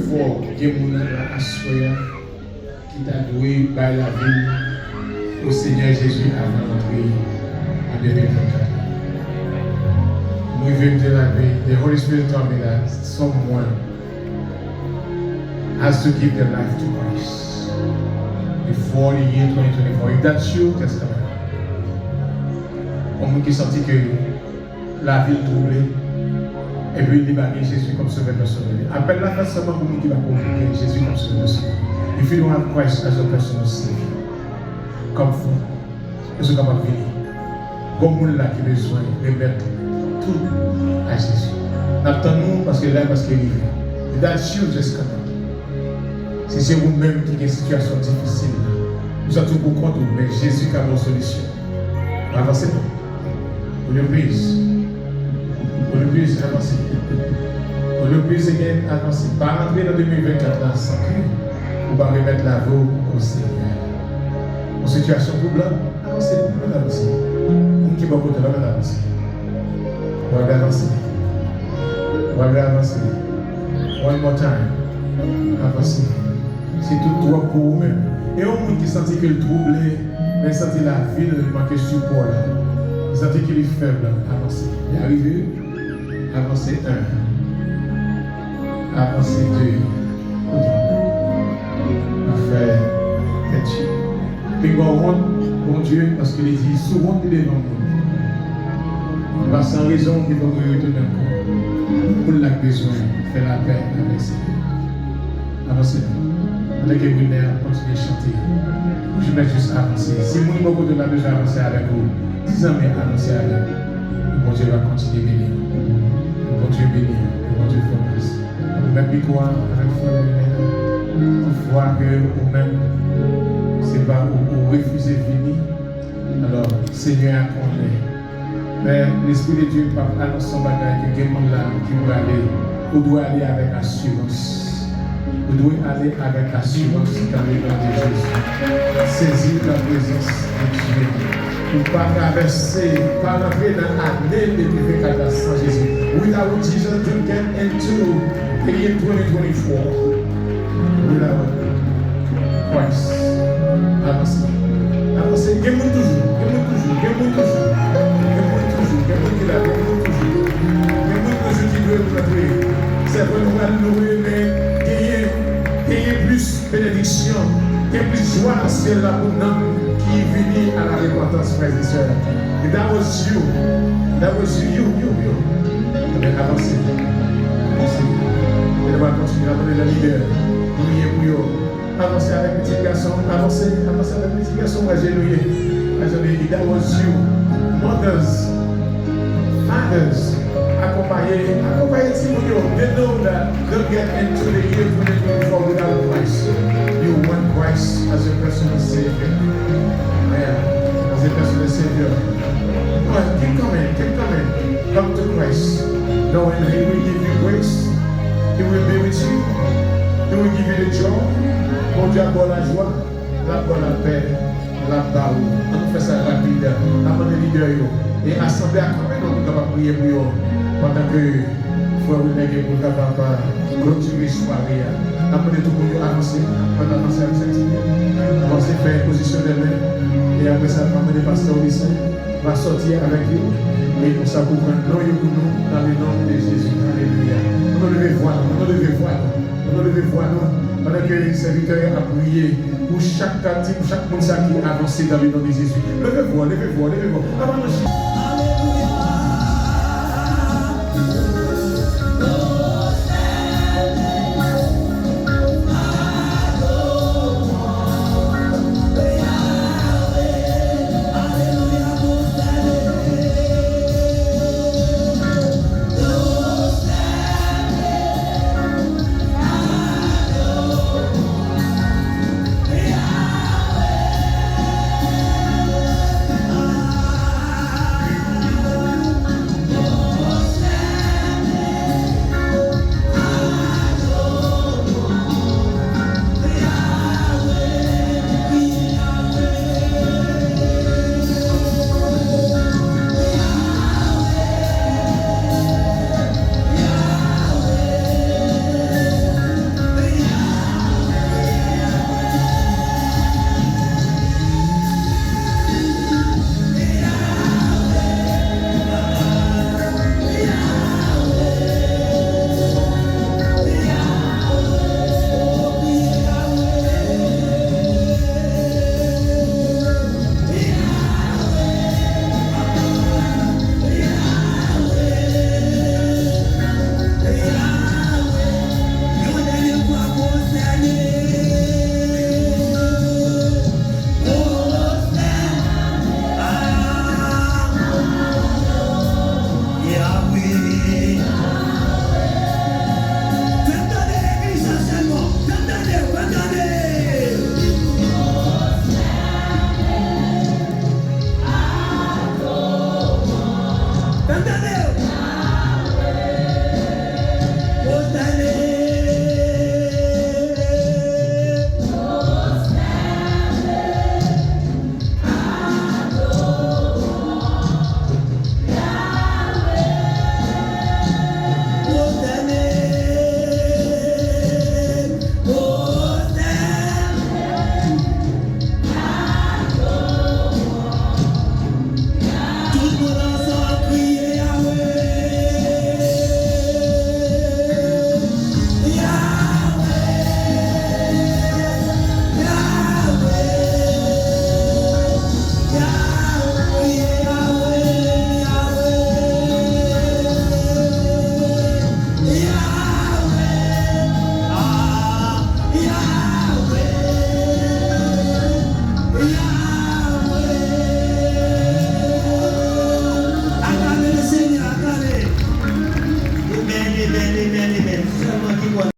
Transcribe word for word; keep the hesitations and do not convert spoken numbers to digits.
Fò gen moun la aswè a ki ta dwe bay lavi l o Senyè Jezi avan l antre an de mil vennkat. M rive, m te lave. The Holy Spirit told me that someone has to give their life to Christ before the year twenty twenty-four. If that's you, just come out. Yon moun ki santi ke lavi l twouble, epi li pa gen Jezi kòm Sovè pèsonèl li. Apèl la fèt sèlman pou moun ki pa gen Jezi kòm Sovè pèsonèl. If you don't have Christ as your personal Savior, come forward. Èske w kapab vini? Gon moun la ki bezwen remèt tout a Jezi. N ap tann ou paske lè a prèske rive. If that's you, just come out. Si se ou menm ki gen sitiyasyon difisil la, ou santi w poukont ou, men Jezi ka ba w solisyon. Avanse non. Would you please? Would you please avanse? Would you please again avanse? Pa rantre nan de mil vennkat la san ke ou pa remèt lavi w o Senyè. Yon sitiyasyon twoublan, avanse, mèt avanse. Moun ki bò kote w la, mèt avanse. W ap avanse. W ap avanse. One more time. Avanse. Se tout twòp pou ou menm. E yon moun ki santi ke l twouble, men santi lavi l manke sipò la. Li santi ke li fèb la. Avanse. Li arive. Avanse en. Avanse de. Afè tèt yo. Li ba w wont, Bondye, paske li di, sou wont li devan moun. Li pa san rezon, li pa retounen ankò. Moun la k bezwen fè lapè avèk Senyè. Avanse non. Pandan ke Wilner ap kontinye chante, ou jis, jis avanse. Si moun bò kote w la bezwen avanse avèk ou, di zanmi avanse avèk ou. Bondye va kontinye beni w. Bondye beni w. Bondye fè w gras. Ou mèt mikwo a avèk frè Wilner. Yon fwa ke ou menm, se pa ou, ou refize vini, alò, Senyè a konnen. Men, Lespri de Dye p ap anonse yon bagay ke gen moun la ki prale. Ou dwe ale avèk asirans. Ou dwe ale avèk asirans dans le nom de Jésus. Sezi la prezans de Dye. Ou pa travèse, pa rantre nan ane de mil vennkat la san Jezi. Without Jesus, you get into the year twenty twenty-four. Without Christ. Avanse. Avanse. Gen moun toujou. Gen moun toujou. Gen moun toujou. Gen moun toujou. Gen moun ki la. Gen moun toujou. Gen moun toujou ki dwe rantre. Sèvant nou pral louwe, men genyen, genyen plis benediksyon, gen plis jwa nan syèl la pou nanm ki vini a la repantans, frè e sè. If that was you, that was you, you, you, you. Ebyen, avanse. Avanse. E nou va kontinye, n ap mande lè lidè priye pou yo. Avanse avèk pitit gason, avanse, avanse avèk pitit gason, ajenouye. Ajenouye, if that was you. Mothers, fathers, akonpaye, akonpaye timoun yo. They know that don't get into the year twenty twenty-four without Christ. You want Christ as your personal Savior. Yeah, as a personal Savior. Come on, keep coming, keep coming. Come to Christ. Knowing He will give you grace. He will be with you. He will give you the joy. Bondye ap ba w lajwa. L ap ba w lapè. L ap ba ou. Ann nou fè sa rapid. N ap mande lidè yo e asanble a kanpe non pou kapab priye pou yo pandan ke frè Wilner gen pou l kapab klotire sware a. N ap mande tout moun yo avanse. Pandan avanse avèk sa ti avanse, fè pozisyon de men. E apre sa, n ap mande pastè Olisè va sòti avèk yo. E konsa pou pran non yo pou nou dans le nom de Jésus. Alelouya. Ann nou leve vwa nou. Ann nou leve vwa nou. Ann nou leve vwa nou. Pandan ke sèvitè a ap priye pou chak kati, pou chak moun sa ki avanse dans le nom de Jésus. Leve vwa, leve vwa, leve vwa. Avan nou chita.